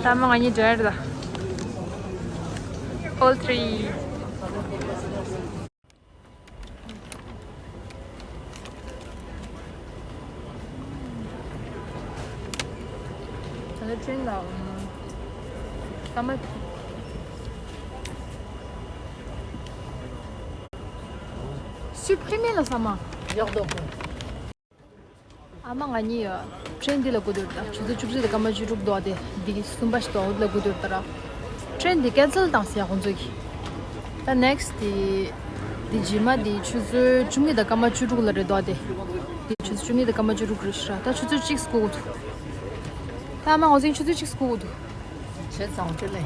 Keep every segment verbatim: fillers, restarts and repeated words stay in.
ད་མ་ང་གཉིས་འགྲོ་ཡ་རེད་ད། All three. ད་ལྟ་ཁྲེན་ལ། ཨམ། ད་མ། Supprimer ལ་ས་མ། ཡག་འདུག་ཨ་མ་ང་གཉིས་ཡོད། ཁྲེན་འདི་ལ་སྒུག་སྡོད་ད། ཆུ་ཚོད་བཅུ་གཅིག་དང་སྐར་མ་བཅུ་དྲུག་འདུག་དེ་འདི་གསུམ་པ་ཞིག་འདུག་འོ་དེ་ལ་སྒུག་སྡོད་ད་ར། ཁྲེན་འདི་cancel བཏང་ཟེར་ཡ་ཁོང་ཚོ་གིས། ད་next དེ་འདི་རྗེས་མ་དེ་ཆུ་ཚོད་བཅུ་གཉིས་དང་སྐར་མ་བཅུ་དྲུག་ལ་རེད་འདུག་དེ། འདི་ཆུ་ཚོད་བཅུ་གཉིས་དང་སྐར་མ་བཅུ་དྲུག་རེད་ཤག་ད་ཆུ་ཚོད་གཅིག་སྒུག་དགོས་འདུག་ད་ཨ་མ་ང་ཚོ་ཆུ་ཚོད་གཅིག་སྒུག་དགོས་འདུག་བྱས་ཙང་དེ་ལས།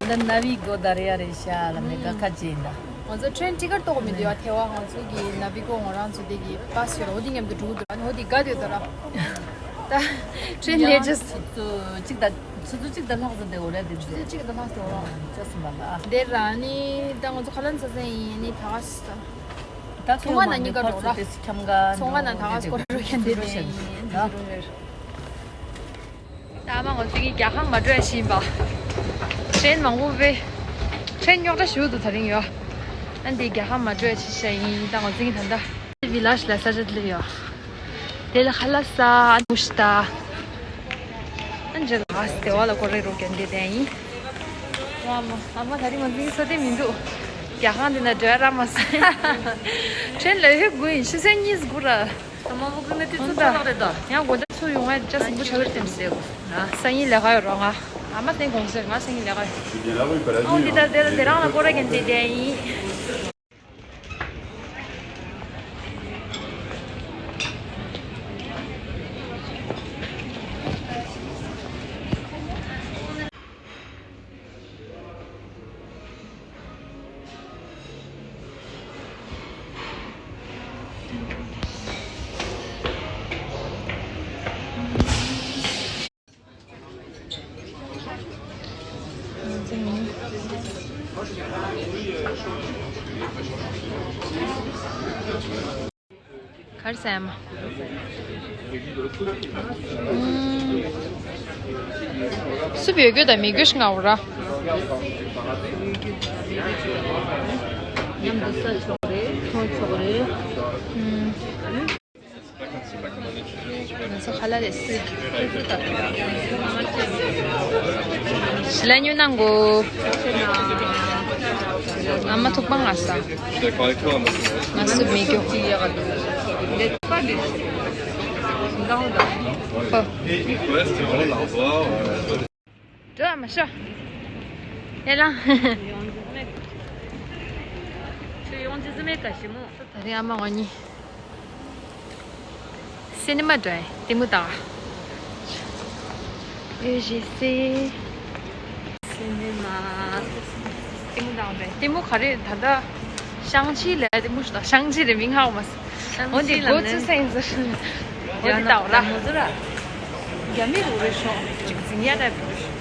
འདི་ནཱ་བི་གོ་ད་རེ་ཡ་རེད་ཤག་ལ་མི་དགའ་ཁ་ཅིག་ཡིན་ད། ང་ཚོ་ཁྲེན་ཊི་ཀེཊ་གཏོང་མི་འདུག་ཡ། ཐེ་བ་ང་ཚོ་གི་ནཱ་བི་གོ་ང་རང་ཚོ་དེ་གི་པ་སི་ཡོད་ར། འོ་དེ་མཉམ་དུ་འགྲོ་གི་འདུག་ཨ་ནི་འོ་དེ་དགའ་འདོད་ད་ར། ད་ཁྲེན་ལེ་ཇེས། ཆུ་ཚོད་གཅིག་དང་ཆུ་ཚོད་གཅིག་དང་ལྷག་ཙམ་དེ་འོ་ར་དེ་ཆུ་ཚོད་གཅིག་དང་ལྷག་ཙམ་འོ་ར། ཅག་སུ་མ་ལ། དེ་ར་ནི་ད་ང་ཚོ་ཁ་ལན་ཚ་ཚན་ཡིན་ནི་ད་ག་སི་ད། ད་ཚོང་ཁ་ནང་གཉིས་ཀ་འགྲོ་ར། ཚོང་ཁ་ནང་ད་ག་སི་སྐོར་རོ་ཁྱེར་འདི་རོ་ཤན་ད། ད་མ་ང་ཚོ་གི་རྒྱལ་ཁང་མ་འགྲོ་ཡ་ཞིག་ཡིན་པ། ཁྲེན་མང་པོ་བས། ཁྲེན་རྙོག་དྲ་ཞུ་འདུག་ད་རིང་ཡོད། ཨ་འདི་རྒྱལ་ཁང་མ་འགྲོ་ཡ་ཞིག་ཤ་ཡིན་ད་ང་ཚོ་གི་ད་ལྟ། བི་ལཱཇ་ལ་ས་ཆ་དེ་ལ་ཡོད། དེ་ལ་ཧ་ལ་ས་ཨ་མུ་ཤི་ད། ཨ་འཇེ་ལ་ཨ་སི་དེ་བ་ལ་ཀོ་རེ་རོ་གན་དེ་དེ་ཡིན། ཨ་མ་ཨ་མ་ད་རིང་ང་ཚོ་གི་ས་དེ་མི་འདུག་རྒྱལ་ཁང་དེ་ན་འགྲོ་ཡ་ར་མ་སོང་། ཁྲེན་ལ་ཧེ་དགོས་ཡིན་ཤི་སེ་གཉིས་དགུ་ར། ད་མ་བུ་ཀུན་ནི་དུས་ཚོད་ད་རེད་ད། ཡང་དགོང་དག་ཚུར་ཡོང་ང་ཅག་སིམ་པོ་ཆགས་ཀྱི་རེད་དེ་མི་ཟེར་གོ། སང་ཉིན་ལས་ཀ་ཡོད་རོགས་ང་། ཨ་མ་སེང་དགོང་ཟེར་ང་སང་ཉིན་ལས་ཀ་ཡོད། ཨོ་འདི་ད་དེ་ད་དེ་རང་ལ་སྐོར་ར་གན་དེ་དེ་ཡིན། གར་སེམས། སུ་བེད་སྐྱོད་དང་མི་སྐྱོད་ཤི་ང་འོ་ར། མཉམ་དུ་ས་ཆོག་རེད་ཐོན་ཆོག་རེད། ང་ཚོ་ཁ་ལག་ལས་སྲིད། ཞི་ལ་ཉོ་གནང་གོ། ཨ་མ་ཐུག་པ་ང་ས། ང་སུ་མི་སྐྱོ། ཧོ། འགྲོ་ཨ་མ་ཤོག་ཡ་ལང་། ཁྱོད་ཡོང་ཅི་ཟི་མེད་ག་ཞི་མོ། ད་རེས་ཨ་མ་ང་གཉིས་སི་ནི་མ་འགྲོ་ཡ་ལྟད་མོ་ལྟ་བ། ཨེ་ཞེ་སི། སི་ནི་མ། ལྟད་མོ་ལྟ་བ་རེད། ལྟད་མོ་ག་རེ་ད་ལྟ་ཤང་ཆི་ལ་ལྟད་མོ་ཞིག་ལྟ། ཤང་ཆི་རེད་མིང་ཧ་གོ་མ་སོང་། འོ་འདི་མགོ་ཚོས་སེང་ཟེར། འོ་འདི་ལྟ་བ་ར། རྒྱ་མི་རུ་རེ་ཤོག་ཅིག་འཛིང་ཡ་འདྲ་བོ་རེད་ཤོག་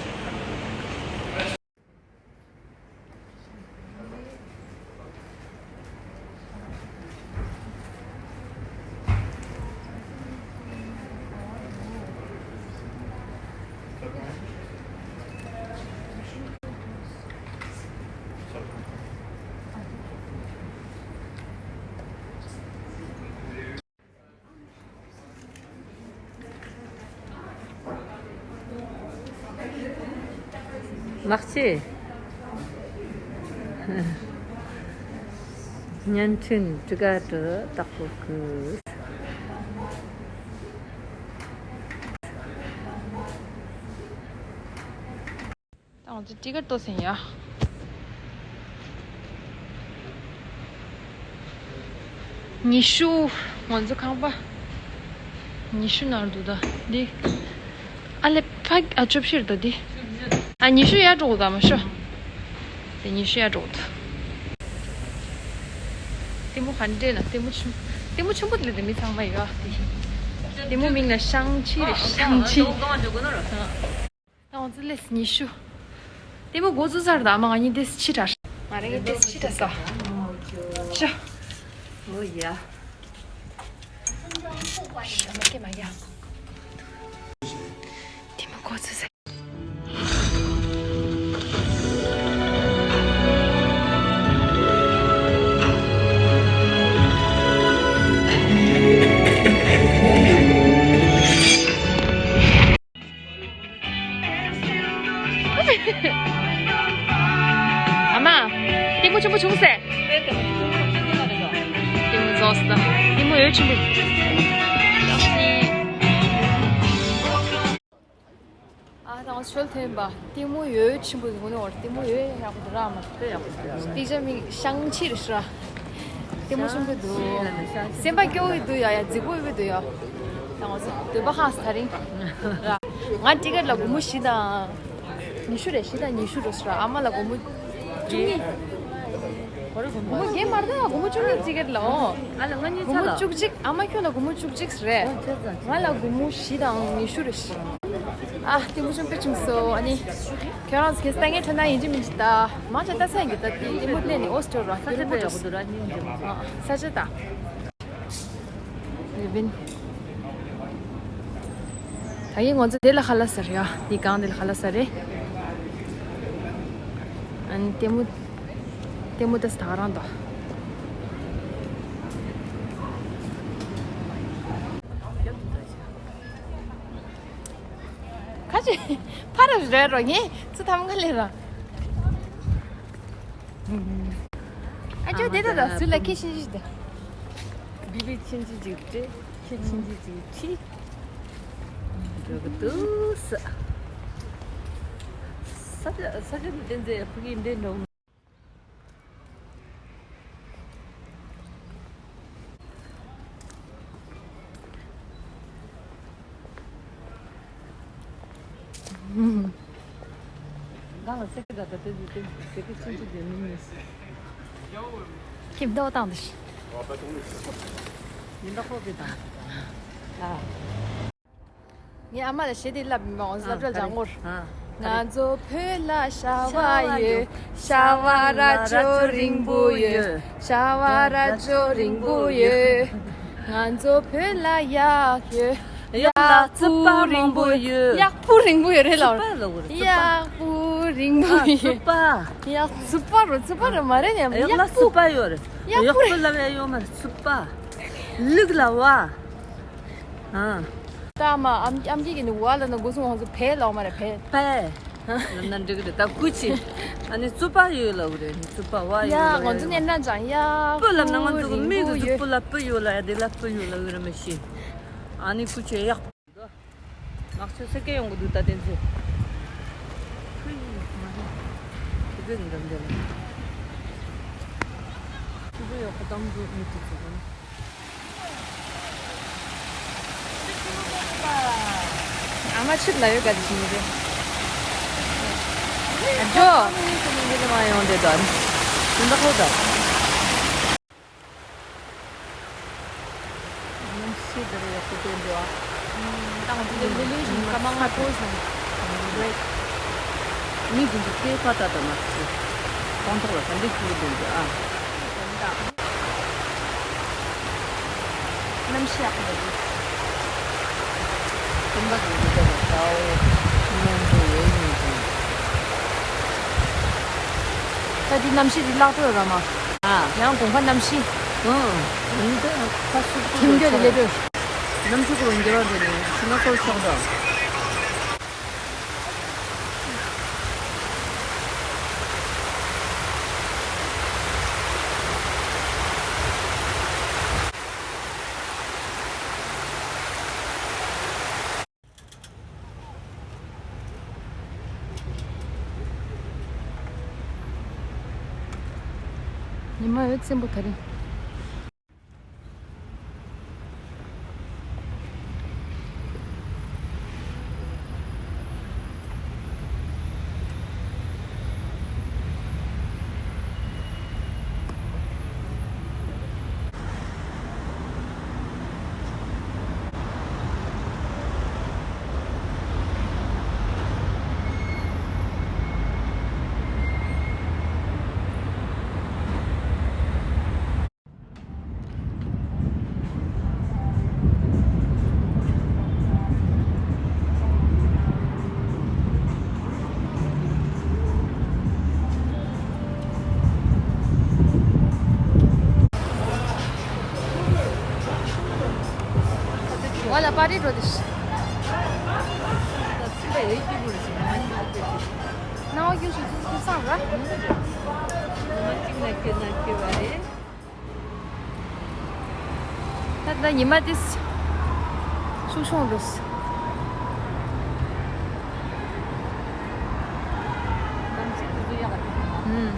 ལགས་ཆེ། བརྙན་འཕྲིན་ཀྲི་ཀ་ཀྲི་བདག་པོ་ཀུ། ད་ང་ཚོ་ཊི་ཀེཊ་ལྟོ་ཟིན་ཡ། ཉི་ཤུ། ང་ཚོ་ཁང་པ་ཉི་ཤུ་ནང་འདུག་ད་འདི། ཨ་ལེ་ཕ་ཨ་བཅུ་བཞི་རེད་ད་འདི། ཨ་ཉི་ཤུ་ཡར་འགྲོ་དགོས་ད་མ་ཤོ། དེ་ཉི་ཤུ་ཡར་འགྲོ་དགོས་ད། ལྟད་མོ་ག་འདྲས་ན་ལྟད་མོ་ཆུང་། ལྟད་མོ་ཆེན་པོ་དེ་ལ་དེ་མི་ཚང་མ་ཡོད་ཨ་དེ། ལྟད་མོ་མིང་ལ་ཤང་ཆི་རེད་ཤང་ཆི། ད་ང་ཚོ་ལས་ཉི་ཤུ། ལྟད་མོ་འགོ་བཙུགས་ཚར་ད་མ་ང་གཉིས་ཏེ་ཕྱི་དྲགས། ང་རང་གཉིས་ཏེ་ཕྱི་དྲགས་ས། ཤ། ཨོ་ཡ། ཤ་མ་སྐྱེ་མ་ཡ། ལྟད་མོ་འགོ་བཙུགས་ཚར། ཆེན་པོ་བྱུང་ཟེར། ལྟད་མོ་རྫོགས་སོང་ད། ལྟད་མོ་འོད་ཆེན་པོ། ཨ་ད་ང་ཚོ་ཞོལ་ཐོན་པ་ལྟད་མོ་འོད་ཆེན་པོ་ཟེར་གོ་ནི་འོར་ལྟད་མོ་འོད་ཡག་པོ་འདུག་ར་མ། དཔེ་ཡག་པོ་འདུག་དེ་ཅག་མིག་ཤང་ཆེ་རེད་ཤག་ལྟད་མོ་ཆེན་པོ་འདུག་སེམས་པ་སྐྱོ་བོ་འདུག་ཡ། ཡ་རྫིག་པོ་ཡོད་པོ་འདུག་ཡ། ད་ང་ཚོ་འདོད་པ་ཧང་སང་ད་རིང་ར། ང་ཊི་ཀེ་ཊི་ལ་སྒོར་མོ་བཞི་དང་། ཉི་ཤུ་རེད། བཞི་དང་ཉི་ཤུ་རེད་ཟེར། ཨ་མ་ལ་སྒོར་མོ་བཅུ་གཉིས། སྒོར་མོ་བརྒྱད་མ་རེད་ད། སྒོར་མོ་བཅུ་གཉིས་ཊི་ཀེ་ཊི་ལ་འོ། ཨ་ལ་ང་གཉིས་སྒོར་ཆ་མོ་ལ་བཅུ་གཅིག་ཨ་མ་ཁྱོད་ལ་སྒོར་མོ་བཅུ་གཅིག་རེད། ང་ལ་སྒོར་མོ་བཞི་དང་ཉི་ཤུ་རེད། ཨ་ལྟད་མོ་ཆེན་པོ་བྱུང་སོང་། ཨ་ནི་ཁྱོད་རང་ཚོ་ཁྱེད་ལྟ་མཁན་ཁྲོད་ན་ཡིན་གཅིག་མིན་གཅིག་ལྟ། མང་ཆེ་ལྟ་ས་ཡིན་གྱི་ད་དེ་ལྟད་མོ་གླེང་ནས་འོ་སི་ཊོར་ར། ས་ཆ་ལྟ་ཡག་པོ་འདུག་ར། སྙིང་རྗེ་མོ་ཨ་ས་ཆ་ལྟ། ཡོད་པིན། ད་གིན་ང་ཚོ་དེ་ལ་ཁ་ལག་ཟ་རེད་ཡ། དེ་གང་དེ་ལ་ཁ་ལག་ཟ་རེད། ཨ་ནི་ལྟད་མོ། ལྟད་མོ་ལྟ་ས་ད་ག་རང་ད། ཁ་ཅིག་ཕར་ར་རེད་རོ། ངས་ཚུར་ཐམ་ག་ལེན་ར། ཨ་ཅོ་དེ་ད་ད་ཚུར་ལ་ཁྱེད་ཤིན་ཅི་ད། བི་བི་ཆིན་ཅི་ཅིག་སྤྲད། ཁྱེད་ཆིན་ཅི་ཅིག་ཁྲིད། འགྲོ་གི་འདུག་ས། ས་ཆ་ས་ཆ་འདི་བསྟན་ཚེ་ཕུ་གི་འདྲེ་འགྲོ། ཁྱིམ་ཐོག་བཏང་དུ་ཤི། ཡིན་ད་ཁོ་གི་དང་། ཨ། ངའི་ཨ་མ་ལ་གཞས་དེ་བསླབས་མི་མང་སློབ་གྲྭ་ལ་ངོར། ང་ཚོ་བོད་ལ་ཤ་བ་ཡོད། ཤ་བ་ར་ཅོ་རིང་པོ་ཡོད། ཤ་བ་ར་ཅོ་རིང་པོ་ཡོད། ང་ཚོ་བོད་ལ་གཡག་ཡོད། གཡག་ལ་རྩིད་པ་མང་པོ་ཡོད། གཡག་པོ་རིང་པོ་ཡོད་རེད་ལ། རྩིད་པ་ལ་གོ་རེད། རྩིད་པ། གཡག་པོ་རིང་པོ་ཡོད། རྩིད་པ། གཡག་རྩིད་པ་རོ། རྩིད་པ་རོ་མ་རེད་ནས། གཡག་ལ་གཡག་པོ། རྩིད་པ་ཡོད་རེད། གཡག་པོ་རེད། གཡག་པོ་ལ་བས་ཡོད་མ་རེད། རྩིད་པ། ལུག་ལ་བ། ཨ། ད་མ་ཨམ་ཨམ་སྐད་ཀྱི་ནི་བ་ལ་ན་སྒོ་སྲུང་བ་ཚོ་བལ་ལ་མ་རེད། བལ། བལ། ལབ་ན་འགྲིག་གི་རེད། ད་སྐུ་མཁྱེན། ཨ་ནི་རྩིད་པ་ཡོད་ལབ་གི་རེད། རྩིད་པ་བ་ཡོད་ལབ་ཡ། ང་ཚོ་ནས་ན་ཅང་ཡ། སྤུ་ལབ་ན་ང་ཚོ་གི་མིག་གི་གཟུགས་པོ་ལ་སྤུ་ཡོད་ལ་ཡ། དེ་ལ་སྤུ་ཡོད་ལབ་གི་རེད་མི་ཤེས། ཨ་ནི་སྐུ་མཁྱེན་ཡག་པོ་འདུག་ནག་ཆུ་སེ་ཀེ་ཡོང་གི་འདུག་ད་དེ་ཚོས། ཁུ་ཡི་མ་རེད། ཁུ་གི་འདམ་དེ་ལ། ཁུ་གི་ཡག་པོ་གཏམ་འདུག་མི་དེ་ཚོ་གི། ཨ་མ་ཕྱིར་ལ་ཡོད་ག་དེ་ཞིག་མི་རེད། ཨ་ཇོ། མི་རེད་མ་ཡོང་དེ་དོན། དེ་འདྲ་ཧོ་ད། གནམ་གཤིས་འདི་རུ་ཡག་པོ་བསྟན་འདུག་ཨ། ད་ང་ཚོ་ལི་ལི་ཞིག་ཀ་མ་ང་ཐོ་ཞིག་རེད། མི་དེ་ཚོ་སྐད་པ་ཏག་ཏག་མ་ཤེས། ཁོང་ཚོ་ལ་ག་འདྲ་ཞུ་གི་འདུག་ཨ། གནམ་གཤིས་ཡག་པོ་འདུག་སེམས་པ་འདུག་འདུག་ད་ལྟ་འོ། སྨན་པོ་ཡོད་ཡིན་གྱི། ད་འདི་གནམ་གཤིས་འདི་བརླག་འགྲོ་ཡོད་ར་མ། ཨ། ཡང་དགོང་ཁ་གནམ་གཤིས། ཨང་། འདི་ཁ་ཤུགས་པོ་ཐིམ་རྒྱུ་རེད་ལས་འགྲོ། གནམ་གཤིས་ཀྱི་འགྱུར་བ་འདི་ནི་ཕྱི་ནང་སོར་ཆགས་དང་། ཉི་མ་འོད་ཆེན་པོ་ད་རིང་། ང་ལ་པར་རིས་འགྲོ་དེ་ཤི། སྣང་བ་སྐྱིད་ཤོས་ཚུལ་ཚུལ་སང་ར། ང་གཅིག་ལ་ ད་ལྟ་ཉི་མ་དེ་ཤུགས་ཆུང་འགྲོ། ཨུམ།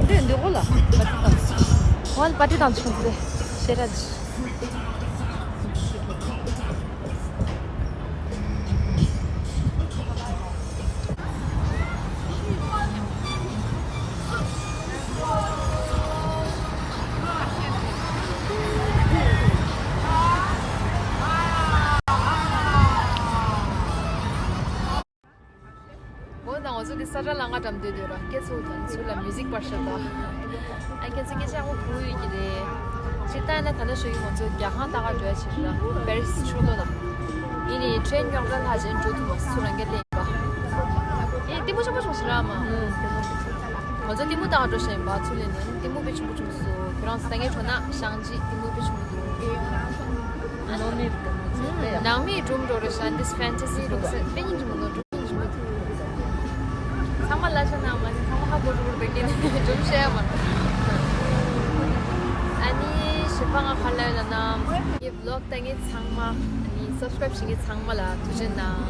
དེ་འདི་གོ་ལ། ཝལ་པ་ཏི་དང་ཆུང་ཚེ་ཤེ་ར་ཇི། འོ་ན་ང་ཚོ་འདི་ས་ཁྲ་ལ་ང་འགྲམ་སྡོད་སྡོད་ར་སྐད་ཚོ་དང་ཚུར་ལ་མིའུ་ཟིག་པར་ཤ་ད། ཨ་ཁྱེད་ཚོ་སྐད་ཆ་ཡག་པོ་གོ་ཡོད་ཀྱི་རེད། ཅིག་ལྟ་ན་ད་ལྟ་ཞུ་ཡི་ང་ཚོ་རྒྱལ་ཁང་ལྟ་ག་འགྲོ་ཡ་ཕྱིར་ར་པེ་རི་སི་ཕྱོགས་ལོ་ལ། ཡིན་ནི་ཁྲེན་རྙོག་དྲ་ལྷག་ཅན་འགྲོ་ཐུབ་པ་ཚུར་རང་སྐད་ལེན་པ། ཨེ་ལྟད་མོ་ཆེན་པོ་བྱུང་ཕྱིར་ར་མ། ང་ཚོ་ལྟད་མོ་ལྟ་ག་འགྲོ་བཞིན་པ་ཚུར་ལེན་ནས་ལྟད་མོ་དཔེ་ཆེན་པོ་བྱུང་སོང་། ཁྱོད་རང་ཚོ་ལྟ་མཁན་ཁྲོད་ན་ཤང་ཅི་ལྟད་མོ་དཔེ་ཆེན་པོ་འདུག་ནང་མིའི་སྒྲུང་འགྲོ་རེད་ཤག་འདི་ཕན་ཏ་སི་སྒྲུང་ས་དཔེ་སྙིང་རྗེ་མོ་འདུག་སྤུན་གྱི་མི་འདུག་ཚང་མ་ལ་ཤ་ན་མ་ནི་ཚང་མ་ཧ་གོ་འགྲོ་གི་འདུག་ཀྱི་ནི་སྒྲུང་བཤད་མ། ཨ་ནི་གཞན་པ་ང་ག་ལ་ཡོད་ལ་ན་ངའི་བི་ལོག་ལྟ་མཁན་ཚང་མ་ཨ་ནི་སབ་སི་ཀ་རེབ་བྱེད་མཁན་ཚང་མ་ལ་ཐུགས་རྗེ་གནང་།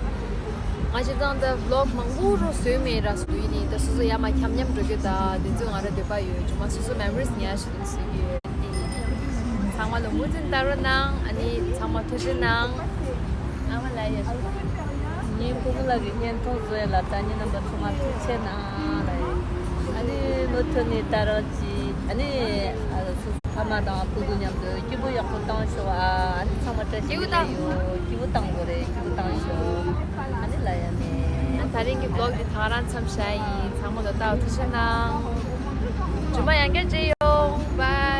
ང་སྤྱིར་བཏང་ད་བི་ལོག་མང་པོ་རུ་བཟོས་མེད་ར་བཟོས་ཡིན་ནི་ད་སོ་སོ་ཡ་མ་འཁྱམ་འཁྱམ་འགྲོ་རྒྱུ་ད་དེ་ཚོ་ང་ར་འདོད་པ་ཡོད་ཅུང་མ་སོ་སོ་མེ་མོ་རི་སི་ཉར་ཞིག་འདུག་བཟོས་ཀྱི་ཡོད། ཚང་མ་ལ་ངོས་འཛིན་ལྟ་རོགས་གནང་། ཨ་ནི་ཚང་མ་ཐུགས་རྗེ་གནང་། ཨ་མ་ལ་ཡ་ཞུ། ངའི་བུ་མོ་ལགས་ཀྱི་བརྙན་ཐུང་བཟོས་ལ་ད་ནི་རྣམ་པ་ཚང་མ་ཐུགས་རྗེ་གནང་ལ་ཡ། ཨ་ནི་མུ་མཐུད་ནས་ལྟ་རོགས་གྱིས། ཨ་ནི་ཨ་སོ་སོ་ཕ་མ་དང་ཕྲུ་གུ་མཉམ་དུ་སྐྱིད་པོ་ཡག་པོ་བཏང་ཤོག་ཨ་ཨ་ནི་ཚང་མ་བཀྲ་ཤིས་བདེ་ལེགས་ཡོད། སྐྱིད་པོ་བཏང་དགོས་རེད། སྐྱིད་པོ་བཏང་ཤོག་ཨ་ནི་ལ་ཡ་ནས། ད་རིང་གི་བི་ལོག་འདི་ད་ག་རང་མཚམས་བཞག་ཡིན། ཚང་མ་ལ་ལྟ་བ་ཐུགས་རྗེ་གནང་། རྗེས་མ་ཡང་བསྐྱར་མཇལ་ཡོང་། བྷའི།